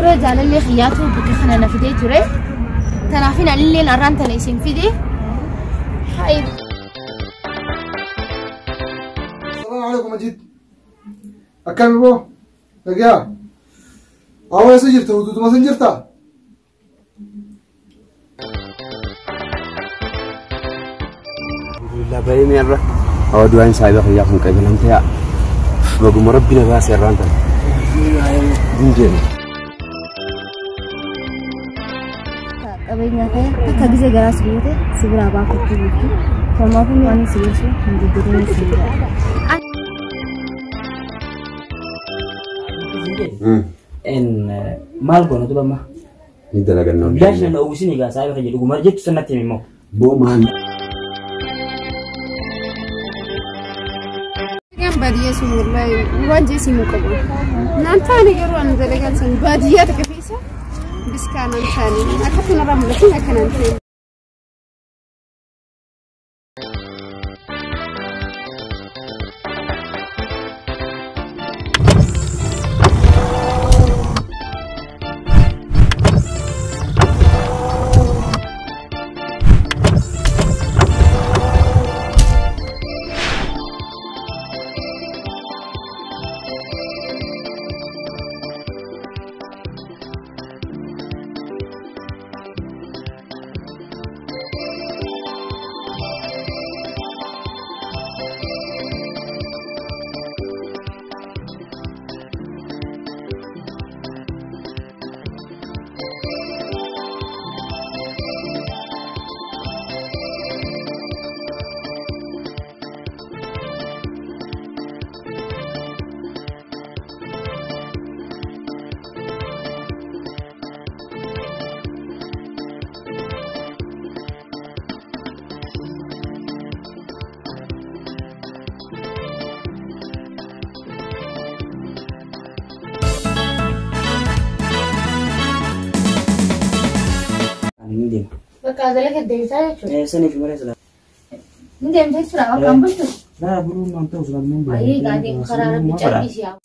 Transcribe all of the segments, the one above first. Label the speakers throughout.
Speaker 1: dura jaalallee kiyyaatu bakka kana na fidee ture. Kanaafin anillee har'aan tana isin fide. Hayi.
Speaker 2: Assalamu alaikum Majid. Akkami boo? Nagaa? Awwa eessa jirta? Ututuma san jirta?
Speaker 3: Alhamdulillah baay'ee mi'arra. Hawa du'aan saahiba kiyyaa kun qabeelamte yaa. Baguma rabbi na baase irraan tana. Hin deemu.
Speaker 4: Qabeenya ta'e akka gisee garaa si guute si biraa baafachuu jirtu. Kanaafuu waan si gorsu hin jijjiirin si jira.
Speaker 5: Maal goona duba amma?
Speaker 3: Ni dalagannoo.
Speaker 5: Bilaashi na uwwisin egaa saahiba kiyya dhuguma jettu sanatti himi immoo.
Speaker 3: Boo maal?
Speaker 6: Dalagaan baadiyyaa sun wallahi waan jee simuu qabu. Naan taane garuu ani dalagaan sun baadiyyaa takka keessa biskaa naan taane akka kanarraa mul'atin akka naan ta'e.
Speaker 5: Ani hin deema.
Speaker 1: Bakka dalaga deemtaa jechuudha.
Speaker 5: Saniif malee silaa.
Speaker 1: Ni deemtee jechuudha bakka hin bultu.
Speaker 5: Laa buluun waan ta'u silaa hin deema.
Speaker 1: Ayyee gaadee karaa rabbi calqisi yaa.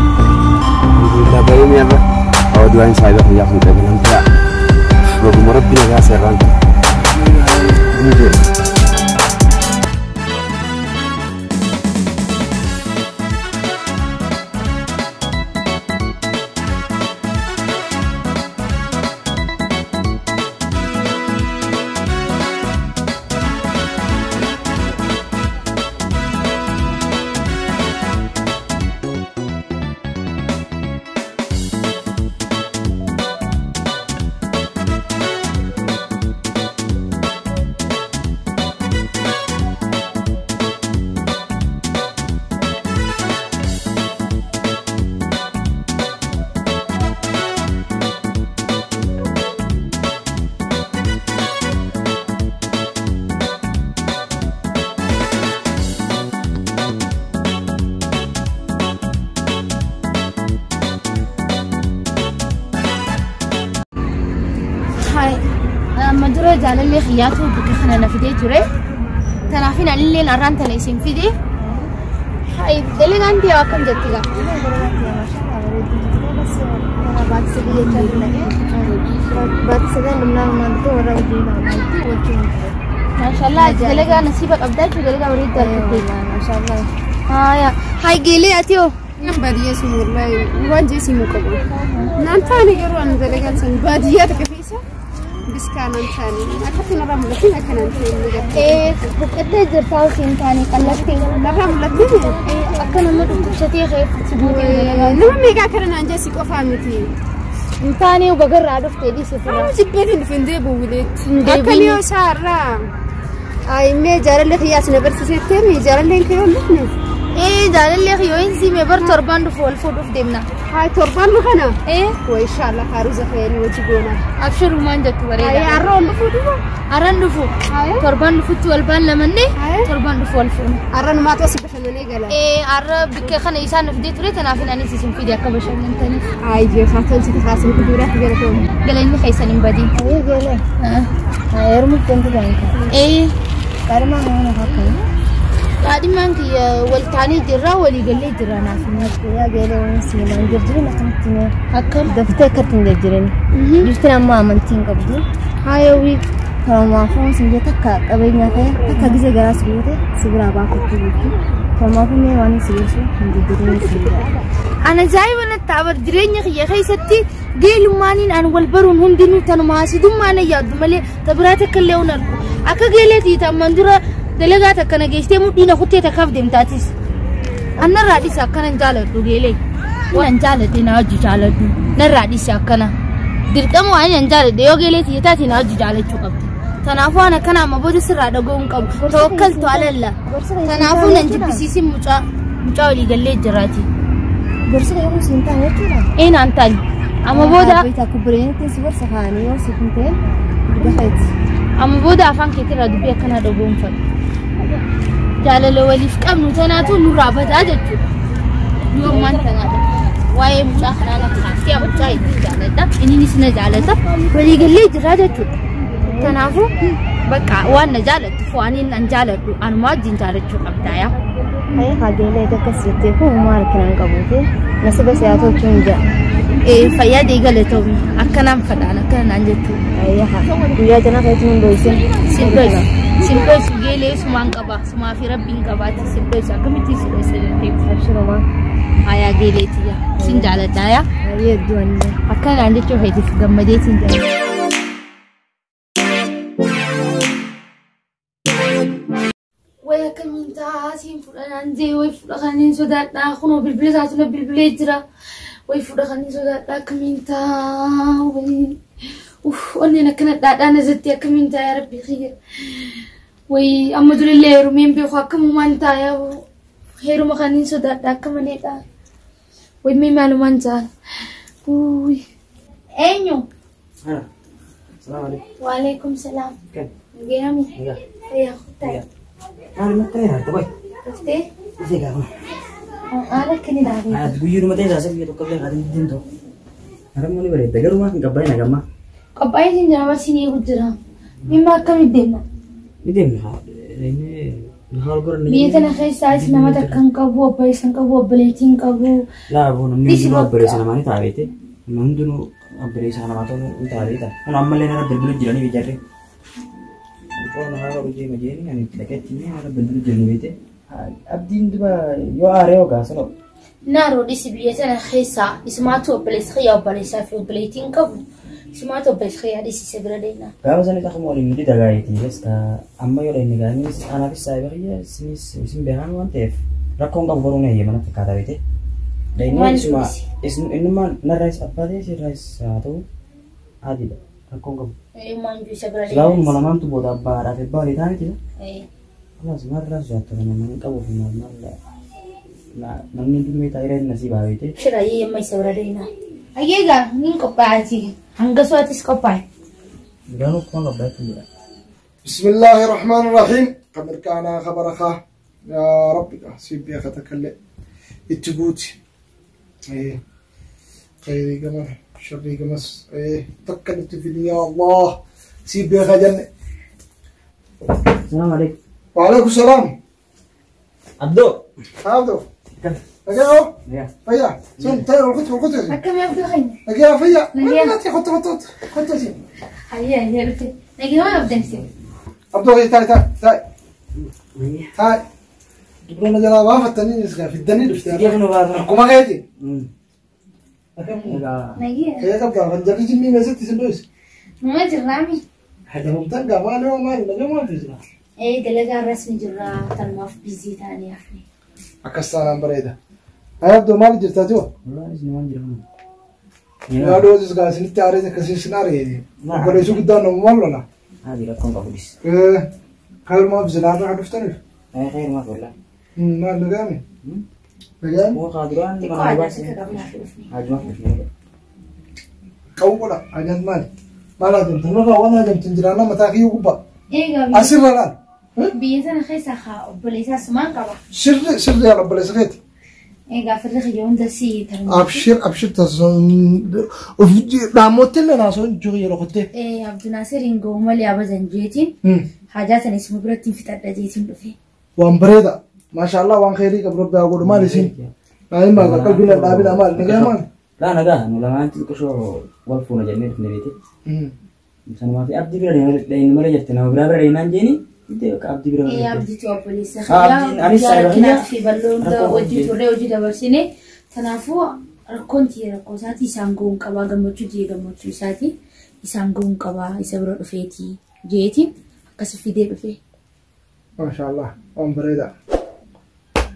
Speaker 3: Alhamdulillah baay'ee mi'arra. Hawa du'aan saahiba kiyyaa kun qabeelamte yaa. Baguma rabbi na baase irraan tana. Hin deemu.
Speaker 1: Hayi. Amma dura jaalallee kiyyaatu bakka kana na fidee ture. Kanaafin anillee har'aan tana isin fide. Hayi dalagaan ta'e akkam jetti gaa? Maashaallah dalagaa nasiiba qabdaa jechuudha dalagaa bareedaa argatte. Haaya. Hayi geelee ati hoo?
Speaker 6: Dalagaan baadiyyaa sun wallahi waan jee simuu qabu. Naan taane garuu ani dalagaan sun baadiyyaa takka keessa biskaa naan taane akka kanarraa mul'atin akka naan ta'e.
Speaker 1: Boqqottee jirtaa osoo hin taane qallattee.
Speaker 6: Narraa mul'atin
Speaker 1: Akka nama dhukkubsatee ka'eef si guutee dalagaa.
Speaker 6: nama meeqaa kana naan jee si qofaa miti.
Speaker 1: Hin taane bagarraa dhuftee dhiise fira.
Speaker 6: Nama jibbeetiin dhufe hin deebi'u wileetti.
Speaker 1: Hin deebiin.
Speaker 6: Akka liyoo isaa irraa. Ayi mee jaalallee kiyyaas na barsiisettee mee jaalalleen kee yoo hin dhufne.
Speaker 1: Ee jaalallee kiyyoo hin siime bar torbaan dhufu wal fuudhuuf deemna.
Speaker 6: Haa torbaan nu kana?
Speaker 1: Ee.
Speaker 6: Waa inshaallah haaruza fe'anii wajji goona.
Speaker 1: Abshirumaan jettu bareeda.
Speaker 6: Haa har'a ol dhufuu duba?
Speaker 1: Har'an dhufu. Torbaan dhufutti wal baallamanne torbaan dhufu wal fuuna.
Speaker 6: Har'a numaatu asii bashannanee gala.
Speaker 1: Ee har'a bikka kana isaan nu fidee ture tanaaf anis isin fide akka bashannantaniif.
Speaker 6: Haa ijee haa tolchite haasni kuduuraatti galatoomne.
Speaker 1: Galanni keessan hin badiin.
Speaker 4: Ee geelee. Haa heerumuuf deemtu baanka.
Speaker 1: Ee.
Speaker 4: Kaadhimaan nama fakkaata.
Speaker 1: Kaadhimaan kiyya wal taanee jirra walii gallee jirra naaf.
Speaker 4: Yaa geelee waan siimaan jirjirin akkamitti mee?
Speaker 1: Akkam?
Speaker 4: Daftee akkatti hin jijjiirin. Jirtiin amma amantii hin qabdu.
Speaker 1: Haayawii.
Speaker 4: Kanumaafuu sin jee takka qabeenyaa ta'e takka gizee garaa si guute si biraa baafachuu jirti. Kanumaafuu mee waan si gorsu hin jijjiirin si jira.
Speaker 1: Ana ajaa'iba natti ta'a bar jireenya kiyya keessatti geelummaaniin an wal baruun hundinuu tanuma hasidummaa na yaaddu malee ta biraa takka illee hin argu. Akka geeleetii tamman dura dalagaa takka na geessitee mudhii na kuttee takkaaf deemtaatis. Annarraa dhisi akkana hin jaaladhu geelee. Waan hin jaaladhe na wajji jaaladhu. Narraa dhisi akkana. Dirqama waan hin jaaladhe yoo geelee tiyya taate na wajji jaalachuu qabdi. Kanaafuu waan akkana amma booda sirraa dhaga'uu hin qabu. Tawakkaltu alalla. Kanaafuu nan jibbisiisin mucaa mucaa walii gallee jiraati.
Speaker 4: Gorsa yoo siin taane jechuudha.
Speaker 1: Ee naan taane. Amma booda
Speaker 4: Beektaa kubbireenitti si gorsa kaanii yoo siif hin ta'in gafeeti.
Speaker 1: Amma booda afaan keetirraa dubbii akkanaa dhaga'uu hin fedhu. Jaalala waliif qabnu tanaatu nurraa badaa jechuudha. Yoo ammaan tanaadha. Waa'ee mucaa kanaa na kaaftee mucaa hedduu jaaladha. Inninis na jaalata. Walii gallee jira jechuudha. Kanaafuu bakka waan na jaalattuuf waan inni an jaaladhu anuma wajjin jaalachuu qabdaa yaa.
Speaker 4: Hayya kaageelee akkas jettee kun uumaa harkina hin qabuuti. Nasiba siyaa tolchuu hin jedha.
Speaker 1: Ee fayyaa deegale galatoomi akkanaan fadhaan akkana naan jechuu.
Speaker 4: Hayya guyyaa jana keetti hin dho'isin.
Speaker 1: Sin dho'isu. Sin dho'isu geelee sumaan qaba sumaa fi rabbiin qabaati sin dho'isu akkamittiin si dho'isa jettee.
Speaker 4: Abshirumaa.
Speaker 1: Hayaa geeleetiyya sin jaaladhaa yaa.
Speaker 4: Hayyee hedduu anillee.
Speaker 1: Akkana naan jechuu feetiif gammadeetiin jira. Way akkamiin ta'a siin fudha naan jee way fudha kanneen sodaadhaa kunoo bilbila isaatu na bilbilee jira way fudha kanneen sodaadhaa akkamiin ta'a way uff onneen akkana dhaadhaa na jetti akkamiin ta'a yaa rabbii kiyya way amma durillee heerumeen beeku akkamumaan ta'a yaa heeruma kanneen sodaadhaa akka maleedha way mee maalumaan ta'a uy eenyu
Speaker 5: Salaam alaikum.
Speaker 1: Waalaikum salaam.
Speaker 5: Kan.
Speaker 1: Nagayami.
Speaker 5: Nagaa.
Speaker 1: Fayyaa kuttaa.
Speaker 5: Maal makkana irraa ta'e?
Speaker 1: Dhuftee?
Speaker 5: Dhufee gaafa.
Speaker 1: Haala akkanii dhaabee.
Speaker 5: Ati guyyuudhuma ta'e saasee biyya tokko illee kaatiin deemtu. Harammoo ni bareedda garuu maaf hin qabbaa'in hagamma.
Speaker 1: Qophaa'ee siin jira marsii ni eegu jira. Mimma akkamitti deemna?
Speaker 5: Ni deemna. Haal godhanna.
Speaker 1: Biyya tana keessaas nama takka hin qabu, obboleessa hin qabu, obboleettii hin qabu.
Speaker 5: Laa boo namni
Speaker 1: Dhisi
Speaker 5: hundinuu
Speaker 1: bakka.
Speaker 5: obboleessa namaa ni ta'a beekte. Namni hundinuu obboleessa namaa ta'uu ni ta'a beekta. Kun ammallee nara bilbilu jiranii ijaarree. Qoona haala hojii majeeni ani itti dhaqeetti ni haala bilbilu jiranii beekte. Abdiin duba yoo aaree hoo gaasa ta'u.
Speaker 1: Naaroo dhisi biyya tana keessaa isumaatu obboleessa kiyya obboleessaa fi obboleettii hin qabu. Isumaatu obboleessa kiyya dhisi isa bira deemna.
Speaker 5: Gaafa sanis akkuma waliin nuti dagaayeeti bes ka amma yoo dhayne gaanis anaafis saayiba kiyya isinis isin beekan waan ta'eef rakkoon qabu garuu na eeyyama natti fakkaata beekte. Dhayne
Speaker 1: Waan
Speaker 5: isuma
Speaker 1: dhisi.
Speaker 5: isin innummaan narraayis abbaa ta'e sirraayis haa ta'u adiidha rakkoon qabu.
Speaker 1: Ilmaan jiru isa bira
Speaker 5: Silaa
Speaker 1: deemna.
Speaker 5: uumama lamaantu booda abbaadhaaf abbaa walii ta'aniiti.
Speaker 1: Ee.
Speaker 5: Kalaas maal sodaattu kana nama hin qabuuf maal maal namni hundinuu beektaa hireen nasiibaa beekte.
Speaker 1: Shira ayyee amma isa bira deemna. Ayyee egaa niin qophaa'aati. Hanga su'aatis qophaa'e.
Speaker 5: Garuu akkuma qophaa'etti jira.
Speaker 2: بسم الله الرحمن الرحيم قمر كان خبرخا يا ربي سيب يا ختكلي اتبوتي ايه خيري قمر شري قمص ايه تكلت في يا الله سيب يا خجل
Speaker 5: السلام عليكم.
Speaker 2: وعليكم السلام.
Speaker 5: عبدو.
Speaker 2: عبدو.
Speaker 5: كم؟
Speaker 2: رجعوا.
Speaker 5: يا.
Speaker 2: فيا سن طيب الخط الخط
Speaker 1: Akkam abduu keenya?
Speaker 2: رجع فيا
Speaker 1: نجيا.
Speaker 2: خط خط خط
Speaker 1: Ayyee ayyee dhufte. Nagee waan abdan isin.
Speaker 2: عبدو هي تاي تاي تاي تاي دبرنا جرا وافت في الدنيا
Speaker 5: كيف نبغى؟
Speaker 2: كما قاعدين
Speaker 1: Nagee.
Speaker 2: هي قبل فنجري جمي ما ست سندوس
Speaker 1: Numa jirraami.
Speaker 2: هذا ممتن قال ما ما ما ما في زنا
Speaker 1: Ee dalagaa rasmi jirraa tanumaaf bizii ta'anii hafne.
Speaker 2: أكسر بريدة هاي عبدو مالي جرتاتو
Speaker 5: والله إذن ما نجري
Speaker 2: يا دوز قاعد سنتي عارف كسي سناري ولا يسوق دان مال ولا
Speaker 5: هذه لا تكون قبليس
Speaker 2: إيه خير ما في زنا راح دفتني
Speaker 5: أي خير ما في والله
Speaker 2: Maal nagaame? Nagaame?
Speaker 5: Moo kaaduraan
Speaker 1: Xiqqoo
Speaker 5: mana
Speaker 1: ajaa
Speaker 5: baasee.
Speaker 1: takka qabnaa fi dhufne.
Speaker 5: Hajumaaf dhufne.
Speaker 2: Qabu godha. Ajaan maali? Maal ajamtan? Nurraa waan ajamtan jiraannaa mataa kiyyuu gubbaa.
Speaker 1: Eegaa
Speaker 2: Asirra laal.
Speaker 1: biyya sana keessa haa obboleessaa sumaan qaba.
Speaker 2: Sirri sirri yaala obboleessa keeti.
Speaker 1: Eegaa firri kiyya hunda si tarmee.
Speaker 2: Abshir abshir dhaamotti illee naasoo jiru yeroo kottee.
Speaker 1: Abdunaasir hin gahu malee abajan jeetiin hajaa sana isuma biratti hin fixadha jeetiin dhufe.
Speaker 2: Waan bareeda. Maashaallah waan kheyrii qabu rabbi haa godhu maal isin? Naayin maal qalbiin dhaabina maal nagaa maal?
Speaker 5: Laa nagaa nu lamaan xixiqqoo wal fuuna jennee dhufne beete. Sanumaa fi abdii bira deemne malee jette nama biraa bira deemnaan jeeni itti bakka abdii bira deemne.
Speaker 1: Abdiitu obboleessa
Speaker 5: Abdiin anis
Speaker 1: kiyyaa
Speaker 5: saayiba
Speaker 1: rakkinaa
Speaker 5: kiyya.
Speaker 1: fi bal'oo hunda
Speaker 5: Rakkoo
Speaker 1: wajjin
Speaker 5: hojii.
Speaker 1: turree hojii dabarsine. Kanaafuu rakkoon tiyya rakkoo isaatii isaan gahuun qabaa gammachuu tiyya gammachuu isaatii isaan gahuun qabaa isa bira dhufeetii jeetiin akkas fidee dhufe.
Speaker 2: Maashaallah waan bareeda.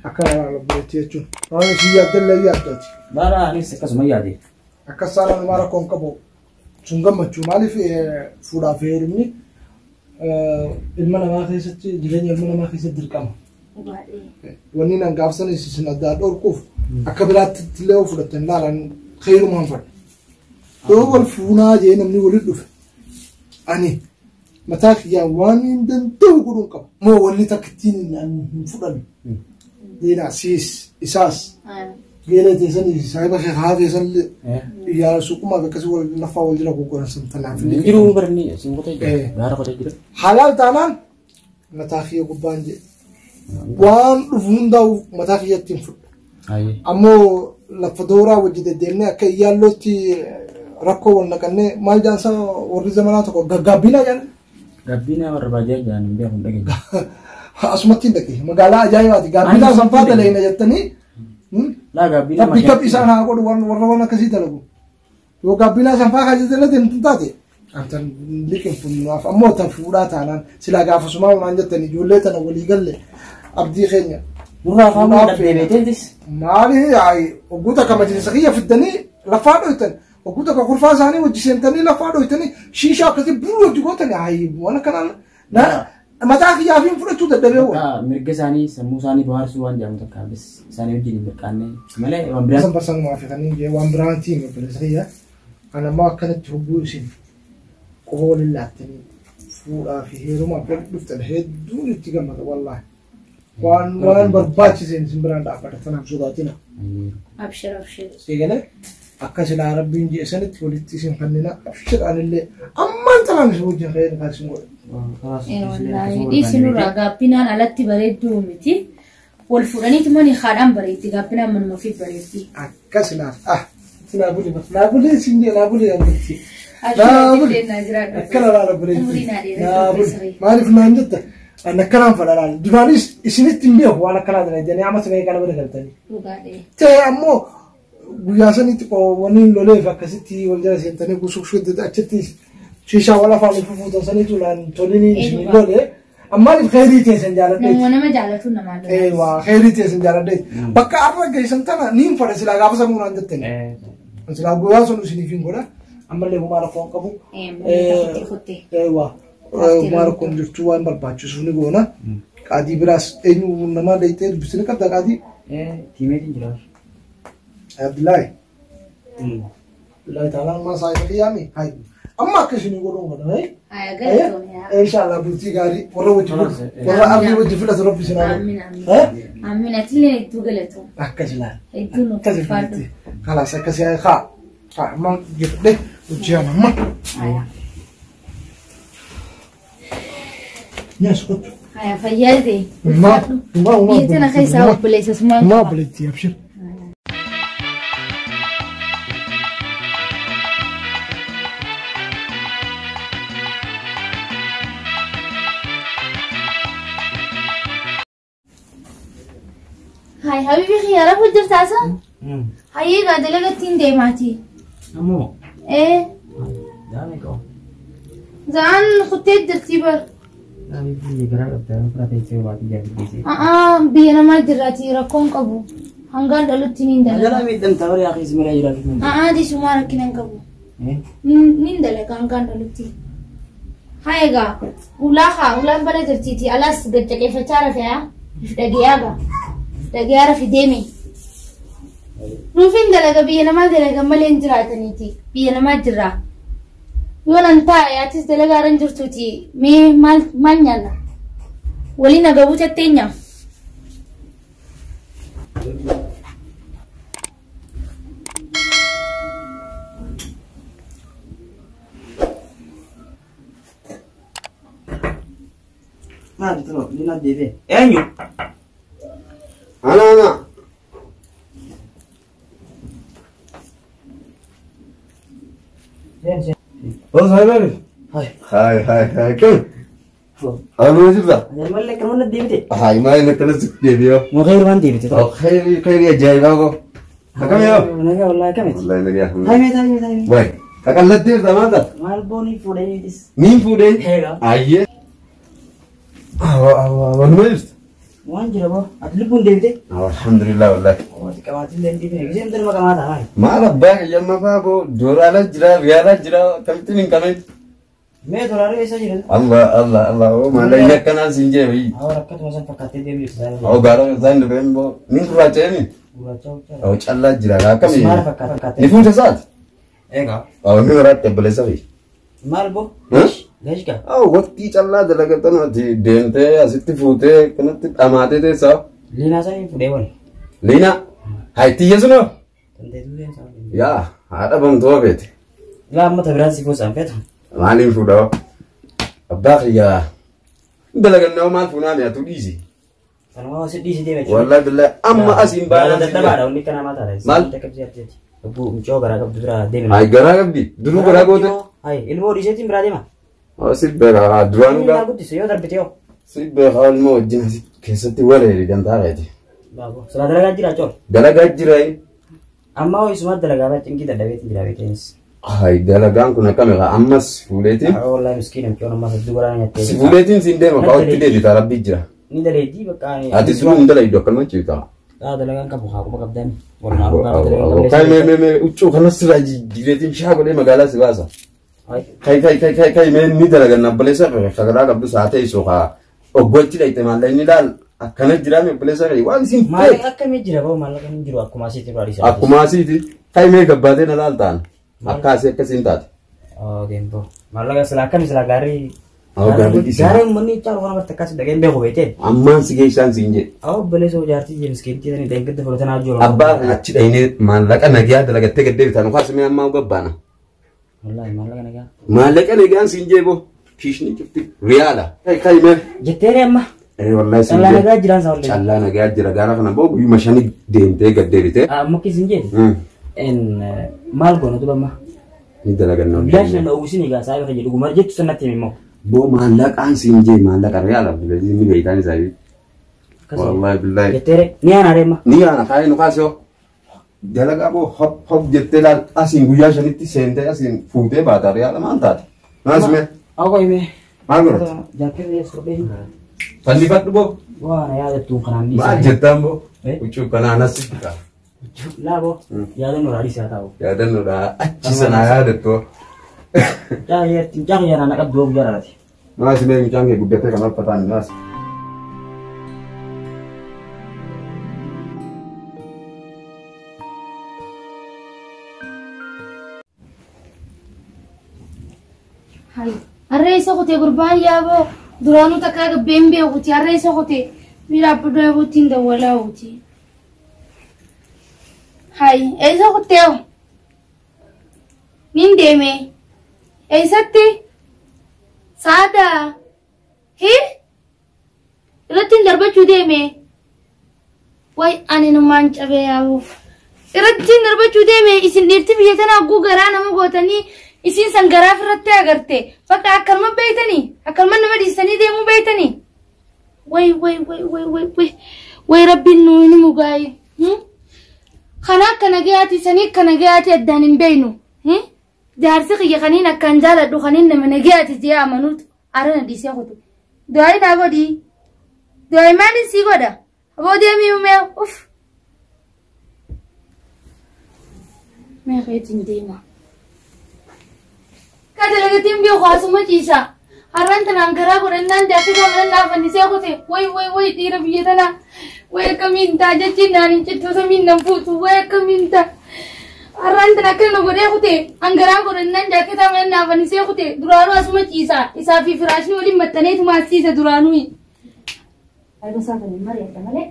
Speaker 2: Akkana laala obboleettii jechuun. Waan isin yaaddellee yaaddaati.
Speaker 5: Baala anis akkasuma yaade.
Speaker 2: Akkas saala namaa rakkoo hin qabu. Sun gammachuu maaliif fuudhaaf heerumni ilma namaa keessatti jireenya ilma namaa keessatti dirqama.
Speaker 1: Dhugaadhee.
Speaker 2: Wanni nan gaafsan isin addaa dhorkuuf akka biraatti illee yoo fudhatan laalan kheyrumaan fadha. Yoo wal fuunaa jee namni walitti dhufe ani mataa kiyyaan waan hin danda'u godhuun qaba. Moo wanni takka ittiin hin fudhanne. Diinaa siis isaas geela teessanii saayiba kee haa teessan illee yaa suqumaaf akkasii wal lafaa wal jala goggoran san tanaaf illee.
Speaker 5: Jiruu barni isin qotee jira.
Speaker 2: Eh.
Speaker 5: Gaara qotee jira.
Speaker 2: Halaal taanaan mataa kiyya gubbaan jee waan dhufu hundaa'u mataa kiyyatti hin fudhu.
Speaker 5: Ayyee.
Speaker 2: Ammoo lafa dooraa wajji deddeemnee akka iyyaallootti rakkoo wal naqannee maal jaansa warri zamanaa tokko gaggaabbinaa jedhan
Speaker 5: Gabbiina warra baadiyyaa jiran hin beeku hin dhageenye.
Speaker 2: asumatti hin dhaqe magaalaa ajaa'ibaati gaabbinaa
Speaker 5: Ani
Speaker 2: sanfaa
Speaker 5: hin dhaqe.
Speaker 2: daleena jettanii
Speaker 5: Laa gabbiina
Speaker 2: Rabbi kab isaan haa godhu warra waan akkasii dalagu yoo gaabbinaa sanfaa kaajjatanii deemtu taate antan liqinfunnaaf ammoo tan fuudhaa taanaan silaa gaafasumaa waan jettanii ijoollee tana walii galle abdii keenya
Speaker 5: Nurraa afaan
Speaker 2: Fuudhaaf
Speaker 5: dhabdee beeteetis.
Speaker 2: Maali ay hogguu takka majlisa kiyya fiddanii lafaa dhoytan hogguu takka kurfaa isaanii wajji seentanii lafaa dhoytanii shiishaa akkasii bulu wajji gootanii ay waan akkanaa na mataa kiyyaa fi fudhachuu dadhabee waan.
Speaker 5: Mirga isaanii sammuu isaanii bohaarsuu waan jedhamu takka bis isaanii wajjin hin mirqaanne malee waan biraa.
Speaker 2: San barsan waa fi kanneen jee waan biraatiin obboleessa kiyya kan ammoo akkanatti hogguu isin quba waliin laattanii fuudhaa fi heerumaaf wal dhuftan hedduun itti gammada wallaahi. Waan waan barbaachiseen isin biraan dhaabbata tanaaf sodaatina.
Speaker 1: Abshir abshir.
Speaker 2: Seegale akka silaa rabbiin ji'e sanitti walitti isin fannina abshir anillee ammaan tanaan isin wajjin khayri kan isin godhe.
Speaker 1: Wallaahi dhiisi nurraa gaabbinaan alatti bareedduu miti. Wal fuudhaniitu mani haadhaan bareetti gaabbinaan manuma ofii bareetti.
Speaker 2: Akka silaa ah silaa buli naa buli isin jee naa buli abbitti.
Speaker 1: Abshir
Speaker 2: Naa buli
Speaker 1: abshir naa jiraadhu.
Speaker 2: akkana laala bareetti.
Speaker 1: Umurii naa dheeraa
Speaker 2: Naa buli
Speaker 1: siree.
Speaker 2: maaliif naan jetta an akkanaan fadha laala duraanis isinitti hin beeku waan akkanaa dana jedhanii amma sinee kana bira galtanii.
Speaker 1: Dhugaadhee.
Speaker 2: Ta'e ammoo guyyaa sanitti wanni loleef akkasitti wal jala seentanii gusuuf achitti shiishaa wal afaan fufuutan saniitu naan tolinii isin lole ammaaliif kheyrii teessan jaaladheeti.
Speaker 1: Nama nama jaalatu namaa lola.
Speaker 2: Eewaa kheyrii teessan jaaladheeti. Bakka arra geessan tana niin fadha silaa gaafa sanuu naan jettani. Silaa guyyaa sun isiniif hin godha ammallee homaa rakkoo hin qabu.
Speaker 1: Kuttee kuttee.
Speaker 2: Eewaa homaa rakkoon jirtu waan barbaachisu ni goona. Qaadii biraas eenyu namaa dheeytee dubbisni qabda qaadii.
Speaker 5: Tiimeetiin jira.
Speaker 2: Abdullahi. Abdullahi taalaan maa saayiba kiyyaami. Hay. Amma akka isin godhuun godhan.
Speaker 1: Haa galatoomii.
Speaker 2: Inshallah bultii gaarii warra wajji filatu warra abdii wajji filatu rabbi isin haa godhu.
Speaker 1: Amiin amiin. Amiin atillee hedduu galatoom.
Speaker 2: Akkas ilaali.
Speaker 1: Hedduu nuuf
Speaker 2: Akkas
Speaker 1: ulfaadhu.
Speaker 2: ilaali. Kalaas akkasii haa haa haa amma jedhee hojii amma.
Speaker 1: Haa
Speaker 2: Nyaas kottu.
Speaker 1: haa fayyaa ta'e.
Speaker 2: Maa maa
Speaker 1: Biyya tana keessaa obboleessa sumaan
Speaker 2: Maa
Speaker 1: qaba.
Speaker 2: obboleettii abshir.
Speaker 1: Hai habibi kiyya rafu jirtaasa? Hayyee gaa dalagattiin deemaati.
Speaker 5: Ammoo
Speaker 1: Ee
Speaker 5: daame qaba.
Speaker 1: za'aan kuttee jirtii bar.
Speaker 5: Daame biyya garaa qabda fira teessee waatii jaallatteessee.
Speaker 1: A'aa biyya namaa jirraati rakkoon qabu. Hangaan dhalutti niin dalaga.
Speaker 5: Jala miidhamtaa bara yaa keessa mira jiraatu.
Speaker 1: A'aa dhiisumaa rakkina hin qabu. Niin dalaga hangaan dhalutti. Haa egaa ulaa haa ulaan bala jirtiiti alaas gaccaqeeffachaa rafee if dhageeyaa gaa. Dhagaara fideemi. Nuufin dalaga biyya namaa dalaga malee hin jiraataniiti. Biyya namaa jirra. Yoo nan taa'e atis dalagaarra hin jirtuuti. Mee maal maal nyaanna? Waliin agabuu tatteenya.
Speaker 5: Maali tolo, ni na deebi'e. Eenyu?
Speaker 3: Ana ana.
Speaker 5: Seen seen.
Speaker 3: Oh saahiba.
Speaker 5: Hai.
Speaker 3: Hai hai hai kam. Anu jirta?
Speaker 5: Mallee kan mana deebite?
Speaker 3: Hai maal akkana si deebi'oo.
Speaker 5: Moo khayr waan deebite tolo.
Speaker 3: Oh khayri khayri ajaa'ibaa koo. Akkam yoo?
Speaker 5: Nagaa wallahi akkamiti?
Speaker 3: Wallahi nagaa.
Speaker 5: Hai mee taa'ii mee taa'ii.
Speaker 3: Wayi. Qaqallatteerta maata?
Speaker 5: Maal boonii fuudhee mitis?
Speaker 3: Niin fuudhee?
Speaker 5: Eegaa.
Speaker 3: Ayyee. Wanuma jirtu?
Speaker 5: Waan jira boo. Ati lubbuun deebite?
Speaker 3: Alhamdulillah wallahi.
Speaker 5: Waati qabaatiin illee hin deebine. Giseen darma qamaa ta'a maali?
Speaker 3: Maal abbaa kiyya faa boo doolaara jira riyaala jira akkamittiin hin qabin.
Speaker 5: Mee doolaarri eessa jira?
Speaker 3: Allah Allah Allah oo maal inni akkanaan siin jee biyyi.
Speaker 5: Awwa rakkatuma san fakkaattee deemee jirti saayibaa.
Speaker 3: Oo gaara isaan dhufeen boo niin gurraacha'eemi.
Speaker 5: Gurraacha hojjaa.
Speaker 3: Oo callaa jira akkami.
Speaker 5: Maal fakkaata fakkaattee?
Speaker 3: Ni fuute saati?
Speaker 5: Eegaa.
Speaker 3: Oo ni waraatti obboleessa fi.
Speaker 5: Maal boo?
Speaker 3: Huh?
Speaker 5: Gashka.
Speaker 3: Oo waqtii callaa dalagatan ati deemtee asitti fuutee kanatti dhamaatee teessaa.
Speaker 5: Liinaa sanii fuudhee wal.
Speaker 3: Liina haayitiyya sunoo?
Speaker 5: Tanteetu seensaa.
Speaker 3: Yaa haadha bamtoo feete.
Speaker 5: Laa amma tabiraan si fuusaan feetu.
Speaker 3: Maaliin fuudhaa? Abbaa kiyyaa dalagannaa maal fuunaa mi'atu dhiisi.
Speaker 5: Sanuma si dhiisi deeme jechuudha.
Speaker 3: Wallahi billahi amma asiin baanaan si
Speaker 5: Dadhabaadha wanni kana mataa dha.
Speaker 3: Maal?
Speaker 5: Lubbuu mucoo garaa qabdu biraa deeme.
Speaker 3: Ay garaa qabdi duruu garaa goote.
Speaker 5: Ay ilmoo dhiiseetiin biraa deema.
Speaker 3: Si beekaa duraan
Speaker 5: Inni
Speaker 3: gaa
Speaker 5: naa guddise yoo darbite yoo.
Speaker 3: si beekaa ilmoo wajjin asi keessatti wareeri dantaa reeti.
Speaker 5: Baaboo silaa dalagaa jira cool.
Speaker 3: Dalagaa jira.
Speaker 5: Amma hoo isuma dalagaa baa cinqii dadhabeetiin jira beekeenis.
Speaker 3: Ay dalagaan kun akkami kaa ammas fuuleetiin.
Speaker 5: Wallahi miskiina mucoon ammas hedduu garaa nyaattee.
Speaker 3: Si fuuleetiin siin deema kaa itti deebita rabbii jira.
Speaker 5: Ni daleeddii bakka.
Speaker 3: Ati sunuu hin dalaydu akkanuma ciifta.
Speaker 5: Daa dalagaan qabu haa quba qabdaani. Walumaa dhugaa dalagaan
Speaker 3: Kai mee mee mee huccuu kanas sirraa jijjiireetiin shaa godhee magaalaa si baasa.
Speaker 5: Ay
Speaker 3: Kai kai kai kai kai mee ni dalagan obboleessa kakaraa qabdu saa ta'e kaa oggolchi dhayite maallaqni laal akkana jiraame obboleessa kai waan isin
Speaker 5: Maallaqa
Speaker 3: feete.
Speaker 5: akkamii jira boo maallaqa hin jiru akkuma asiitti biraa dhiisaa.
Speaker 3: Akkuma asiiti kai mee gabbaatee na laal ta'an akka asii akkasiin taate.
Speaker 5: Deemtoo. Maallaqa silaa akkami silaa gaarii.
Speaker 3: Awwa gaarii dhiisee.
Speaker 5: Gaarii uummanni caalu kana barta akkas dhageen beeku beekte.
Speaker 3: Ammaan si geessaan siin jedhe.
Speaker 5: Awwa obboleessa jaartii Jeems Keetii sanii ta'e gadda fudhatanaa jiru.
Speaker 3: Abbaa achi dhaynee maallaqa nagiyaa dalagattee gad deebitaan ukaas mee ammaa gabbaana.
Speaker 5: Wallaahi maallaqa nagaa.
Speaker 3: Maallaqa nagiyaan siin jee boo kiishni cufti riyaala. Kai kai mee.
Speaker 5: Jetteere amma.
Speaker 3: Eh wallahi siin
Speaker 5: Callaa
Speaker 3: jee.
Speaker 5: nagaa jiraan isaa ollee.
Speaker 3: Callaa nagaa jira gaara kana boo guyyuma shani deemtee gad deebitee.
Speaker 5: Mukki siin jeeti. Maal goona duba amma.
Speaker 3: Ni dalagannoo.
Speaker 5: Guyyaa shan uwwisin egaa saayiba fayyadu dhuguma jettu sanatti himi immoo.
Speaker 3: Boo maallaqaan siin jee maallaqa riyaala Abdulaziz ni beeytaan isaa. Wallahi billahi.
Speaker 5: Jetteere ni aanaare amma.
Speaker 3: Ni yaana kaayee nu kaasee dalagaa boo hop hop jettee laal asiin guyyaa shanitti seentee asiin fuutee baata riyaala maal taate. Maas mee
Speaker 5: Awwa himee.
Speaker 3: maal godhate?
Speaker 5: Jaakkeessa suphee.
Speaker 3: Fannifadhu boo.
Speaker 5: Waan yaadattuun kanaan
Speaker 3: Maal
Speaker 5: dhiisaa.
Speaker 3: jettaan boo?
Speaker 5: Eh?
Speaker 3: Huccuu kanaan as sitta.
Speaker 5: Laaboo yaadannoo dhiisaa taa'u.
Speaker 3: Yaadannoodha achi sanaa yaadattoo.
Speaker 5: Mucaa kiyyaanaa na qabdu guyyaa dhalate.
Speaker 3: Maas mee mucaan kee guddatee kan uffataan maas.
Speaker 1: Hai. Harree isa kutee gurbaan yaaboo duraanuu takkaa gabbeen beekuti harree isa kutee miira abbaa yaabootiin dawwalaa'uuti. Hai eessa kutee hoo? Nin deeme. Eessatti? Saada. Hi? Irratti hin darbachuu deeme. Way ani numaan cabee yaabuuf. Irratti hin darbachuu deeme isin dhiirti biyya tanaa hagguu garaa nama gootanii isin san garaa ofirratti agarte. Bakka akkanuma beeytanii akkanuma nama dhiisanii deemuu beeytanii. Way way way way way way way rabbiin nuu hin mugaayi. Kana akka nagayaati sanii akka nagayaati addaan hin beeynu. Jaarsi kiyya kaniin akkaan jaaladhu kaniin nama nagayaati jee amanuutu arana dhiisee kutu. Du'aayi naa godhii. Du'aayi maaliin sii godha? Aboo deemii mee uff. Mee keetiin deema. Ka dalagatiin beeku asuma ciisa. Har'aan tanaan garaa godhannaan jaakketaa mana naaf fannisee kute. Way way way dhiira biyya tanaa. Way akkamiin ta'a jechiin naan hin cittu samiin nan fuutu. Way akkamiin ta'a. Har'aan tana akkana na godhee kute. An garaa godhannaan jaakketaa mana naaf fannisee kute. Duraanuu asuma ciisa. Isaa fi firaashni waliin maxxaneetuma as ciisa duraanuu.
Speaker 4: Alba isaa kan hin mari'adha malee.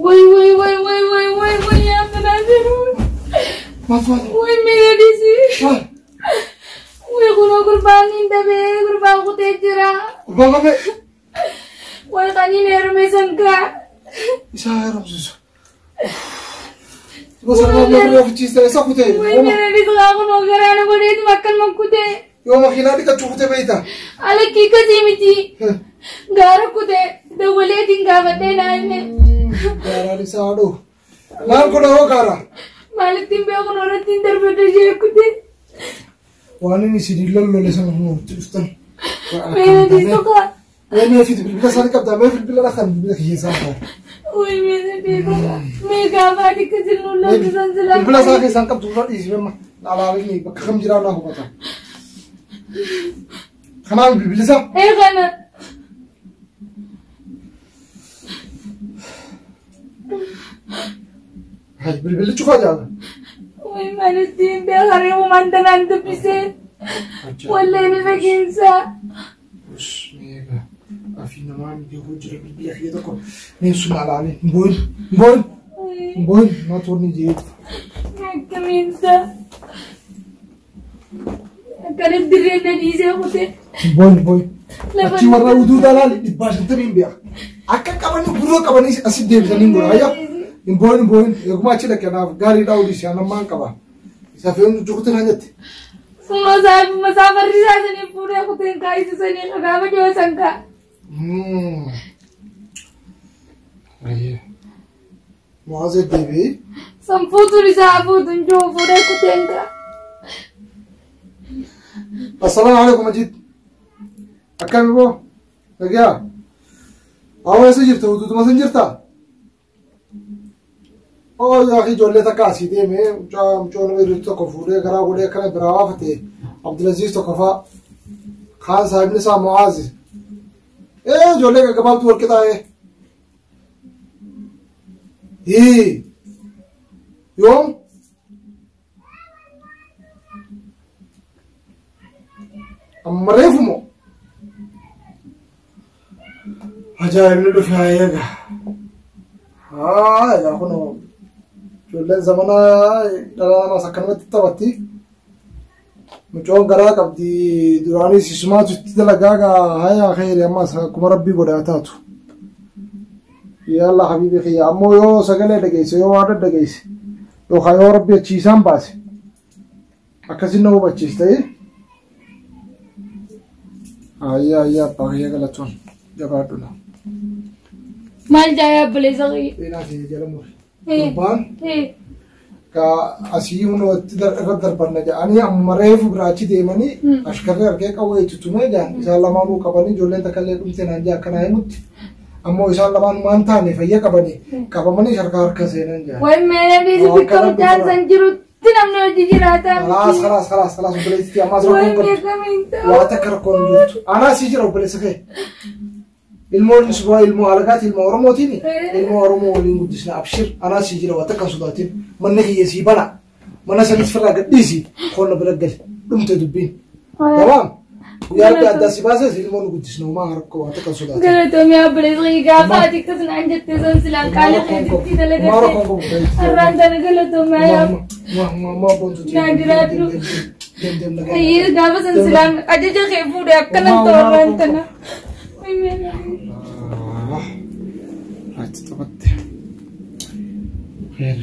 Speaker 1: Way way way way way way way yaa manaa jiru.
Speaker 2: Maaltu maal?
Speaker 1: Way miira dhiisii.
Speaker 2: Maal?
Speaker 1: Way kunoo gurbaan hin dabee gurbaan kutee jira.
Speaker 2: Gurbaan qabee
Speaker 1: Way qaniin heerume sangaa.
Speaker 2: isaa heerumsiisu. Gosa nama biroo ofichiista isa kutee.
Speaker 1: Way miira dhiisii kunoo garaana godheetuma akkanuma kutee.
Speaker 2: Yoo makiinaa dhiqachuu kutee beeyta.
Speaker 1: Alakkii kasii miti. Gaara kutee dawwaleetiin gaafadhee naa hime.
Speaker 2: Gaaraan isaa haadhoo. Maal godha hoo gaara?
Speaker 1: Maalittiin beekun horattiin darbadde ishee kutee.
Speaker 2: Waan inni isin lollole sana nutti dhuftan.
Speaker 1: Miira dhiisii kaa.
Speaker 2: Mee mee fidi bilbila isaanii qabdaa mee bilbila dhaqan bilbila kiyya isaan ta'a.
Speaker 1: Way miira dhiisii kaa. Mee gaafa ati akkasii nuun lammisan silaa.
Speaker 2: Bilbila isaa keessaan qabdu dura dhiisi memma. Alaalinni bakka kam jiraa naa hubata. Kanaaf bilbilli isaa
Speaker 1: Ee kana.
Speaker 2: Hay bilbilli cufaa jaala.
Speaker 1: Way maalittiin beekaree uumaan tanaan dubbisee. Wallee ni fageessaa.
Speaker 2: Meeqa afii namaa miidhaguu jira bilbila kiyya tokko. Mee sun alaalee hin boo'in hin boo'in hin boo'in naatu wanni jee.
Speaker 1: Akkamiin ta'a? Akkanatti dirreen na dhiisee kutee.
Speaker 2: Hin boo'in hin boo'in.
Speaker 1: Lafa
Speaker 2: Achi warra uduu dalaali 150 beeka. Akka qabanii gurra qabanii asi deebisanii hin godha. Hayya hin boo'in hin boo'in eeguma achi dhaqe naaf gaariidhaa oduu anammaan qaba. Isa fe'uun cukute naan jette.
Speaker 1: Fuuloo isaa farrisaa sanii fuudhee kuteen kaayisa sanii gaafa dhiyoo san kaa.
Speaker 2: Ayyee. Mu'aazee deebi'ee.
Speaker 1: San fuutuun isaa fuutuun jiru fuudhee kuteen kaa.
Speaker 2: Assalaamu alaikum Majid. Akkami boo? Nagaa? Awwa eessa jirta? Utuutuma san jirta? Oo yaa ijoollee takka asii deeme mucaa mucoon weerru tokko fuudhee garaa godhee akkana biraa baafate Abdulaziz tokko fa'a. Kaan saahibni isaa Mu'aazi. Ee ijoollee gaggabaabtuu wal qixaa'ee. Hii. Yoom? Amma reefu moo? Ajaa'ibni dhufe haa eega. Haa egaa kunoo ijoolleen zamanaa dhala namaas akkanumatti taphatti. Mucoon garaa qabdi duraanis isumaatu itti dalagaa gaa hayaa khayri ammas akkuma rabbii godhaa taatu. Yalla habiibi kiyya ammoo yoo sagalee dhageesse yoo waan dhageesse yookaan yoo rabbi achi isaan baase akkasin na hubachiista. Ayyaa ayyaa abbaa kiyya galatoon jabaadhu na.
Speaker 1: Maal jaayaa obboleessa kiyya?
Speaker 2: Seenaa kiyya jala muri. Gurbaan ka asii hunootti irra darbanna jedhanii amma reefu biraachi deemanii ashkarri argee qawwee itti tumee jedhan isaan lamaanuu qabanii ijoolleen takka illee dhumte naan jee akkanaa himutti ammoo isaan lamaan waan taane fayya qabanii qabamanii harka harka seenan jedhan.
Speaker 1: Way meera dhiisi
Speaker 2: Akka
Speaker 1: bikka
Speaker 2: rabbi
Speaker 1: mucaan
Speaker 2: jira.
Speaker 1: san jirutti namni hojii jiraataa
Speaker 2: Khalaas
Speaker 1: miti.
Speaker 2: khalaas khalaas khalaas obboleettii ammaas
Speaker 1: Way
Speaker 2: rakkoon qabdu.
Speaker 1: meeqamiin ta'u.
Speaker 2: Waa takka rakkoon hin jirtu. Anaa sii jira obboleessa kee. Ilmoon subaa ilmoo alagaati ilmoo Oromootiin ilmoo Oromoo waliin guddisna abshir anaa sii jira waa takka hin sodaatin manni kiyya sii bana mana sanis firraa gadhiisi koonna bira gali dhumte dubbiin. Tamaam guyyaa rabbi addaa si baases ilmoo nu guddisna homaa rakkoo waa takka hin sodaatin.
Speaker 1: Galatoomii obboleessa kiyya gaafa ati akkas naan jette san silaan qaala keetitti
Speaker 2: Homaa rakkoon
Speaker 1: dalagatte.
Speaker 2: qabu.
Speaker 1: Har'aan tana galatoomii yaa. Naa jiraadhu. Ayyee gaafa san silaan ajaja kee fuudhee akkanan ta'u har'aan tana. Way meera.
Speaker 2: Right, taphatte. Khair.